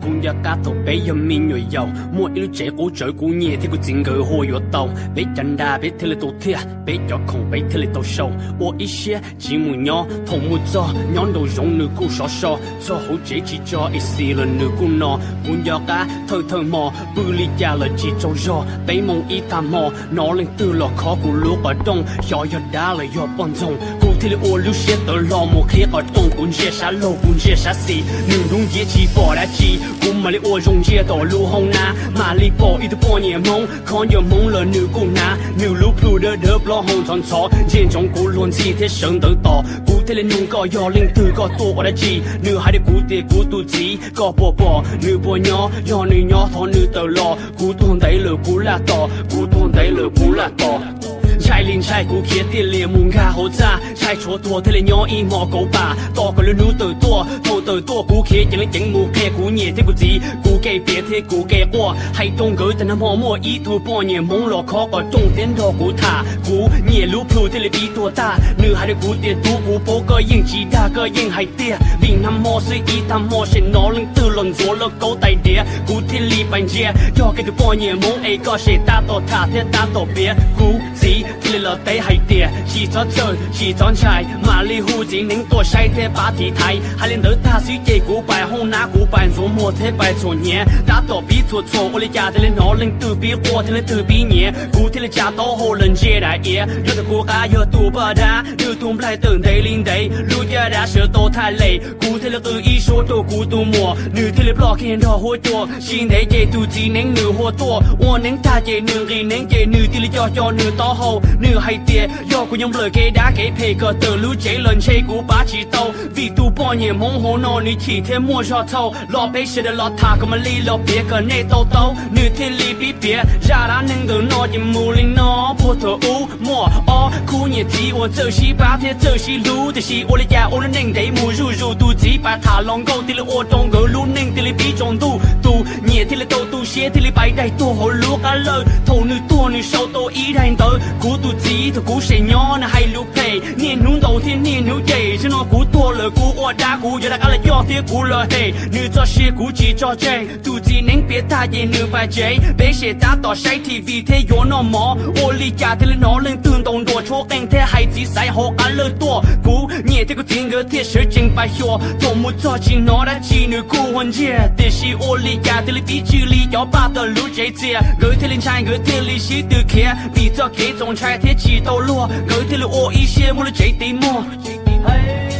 Kuv nco qab thaum peb yog me nyuam yaus, muaj ib lub tsev qub tsawv, kuv niam thiab kuv txiv nkawd hu yuav tau. Peb cov nra peb thiaj li tau thiaj, peb cov khoom peb thiaj li tau sau. Ua ib siab tsis mus nyob, thaum mus txog nyob nraum zoov nws kuj sov so. Txog hauv tsev tsis tso ib xis los nws kuj no. Kuv nco qab thawj thawj hmo, pw li cas los tsis tsaug zog. Peb moos ib tag hmo, hnov leej twg los khov kuv lub qhov rooj, xyov yog dab los yog poj ntxoog. Kuv thiaj li ua lub siab tawv hlo mus qhib qhov rooj, kuv ntsia sab laug kuv ntsia sab xis, nws ntub nciab tsis pom dab tsi. Kuv mam li ua zoo ntsia tom lub hoob nab, mam li pom ib tug poj niam Hmoob, khov ncaws Hmoob los nws kuj hnav, nws lub plhu dawb dawb plaub hau ntxhov ntxhov, ntsia ntsoov kuv luag ntxhi thiab sawv ntawd tos. Kuv thiaj li nug koj yog leej twg, koj tuaj ua dab tsi. Nws hais rau kuv tias kuv tus txiv, koj puas pom nws puas nyob, yog nws nyob thov nws tawm los. Kuv tuag ntev lawm kuv laj tom, kuv tuag ntev lawm kuv laj tom. Ntshai li ntshai kuv khiav tiaj lias mus nkag hauv txaj, ntshai tshuav tuag thiaj li nyob ib hmo kauv pam, tos kom lwm hnub tawm tuaj. Thaum tawm tuaj kuv khiav ceev li ceev mus qhia kuv niam thiab kuv txiv, kuv kev piav thiab kuv kev quaj. Hais rau nkawd tias nag hmo muaj ib tug poj niam Hmoob los khov qhov rooj thiab nrog kuv tham, kuv niam lub plhu thiaj li pib tuag tag. Nws hais rau kuv tias tub, kuv paub koj yeej tsis dag, koj yeej hais tiag, vim nag hmo xwb ib tag hmo sem hnov leej twg los ntxuav lauj kaub tais diav. Kuv thiaj li pais ntsia, yog koj tus poj niam Hmoob es koj sem tab tom tham thiab tab tom piav. Kuv txiv thiaj li los teb hais tias tsis txhob txhawj tsis txhob ntshai, mam li hu txiv neeb tuaj saib thiab pab tiv thaiv. Hais li ntawd tag xwb ces kuv pais hoob nab, kuv pais ntxuav muag thiab pais txhuam hniav, tab tom pib txhuam txhuam ua li cas thiaj li hnov leej twg pib quaj thiab leej twg pib nyiav. Kuv thiaj li tsa taub hau los ntsia daim iav, nyob rau kuv qab yog tus poj dab, nws tus nplaig tawm ntev li ntev, lub caj dab sawv tau thaj lem. Kuv thiaj li qw ib suab rau kuv tus muam, nws thiaj li ploj kiag nrog huab cua. Tsis ntev ces tus txiv neeb nws hu tuaj, ua neeb tag ces nws nqis neeb ces nws thiaj li co co nws taub hau. Nws hais tias yog kuv nyob nplawm kev dab kev phem kom tawm lub tsev los ntshe kuv pab tsis tau, vim tus poj niam Hmoob hauv no nws chim thiab muaj zog txhaum. Los peb sawv daws los tham kom mam li los piav kom nej tau taub. Nws thiaj li pib piav zaj dab neeg ntawm no ces mus li no. Puag thaum ub muaj ob khub niam txiv uas txawj sib pab thiab txawj sib hlub, tiam sis ua li cas ua lub neej ntev mus zuj zus, tus txiv pais tham hluas nkauj thiaj li ua rau nkawd lub neej thiaj li pib tsaus ntuj. Tus niam thiaj li tau tu siab thiaj li pais daig tuag hauv lub qab lawj. Thaum nws tuag nws sau tau ib daim ntawv, kuv tus txiv thaum kuv sem nyob nws hais lus phem, niaj hnub ntaus thiab niaj hnub cem. Zaum no kuv tuag lawm kuv ua dab kuv yuav rov qab los coj thiab kuv los hem, nws txoj sia kuv tsis tso tseg. Tus txiv neeb piav tag ces nws pais tsev, peb sem tab tom saib T V thiab yuav noj mov. Ua li cas thiaj li hnov leej twg ntaus nruas tshuab qeej thiab hais txiv xaiv hauv qab lawj tuaj. Kuv niam thiab kuv txiv nkawd thiaj sawv tsees pais xyuas, thaum mus txog tsis hnov dab tsi nws kuj ua ntsiag, tiam sis ua li cas thiaj li pib tswj li cov paj tawm lub tsev txias. Nkawd thiaj li ntshai nkawd thiaj li sib tw khiav, vim txoj kev txaus ntshai thiab tsis tau luag, nkawd thiaj li ua ib siab muab lub tsev tiv muag.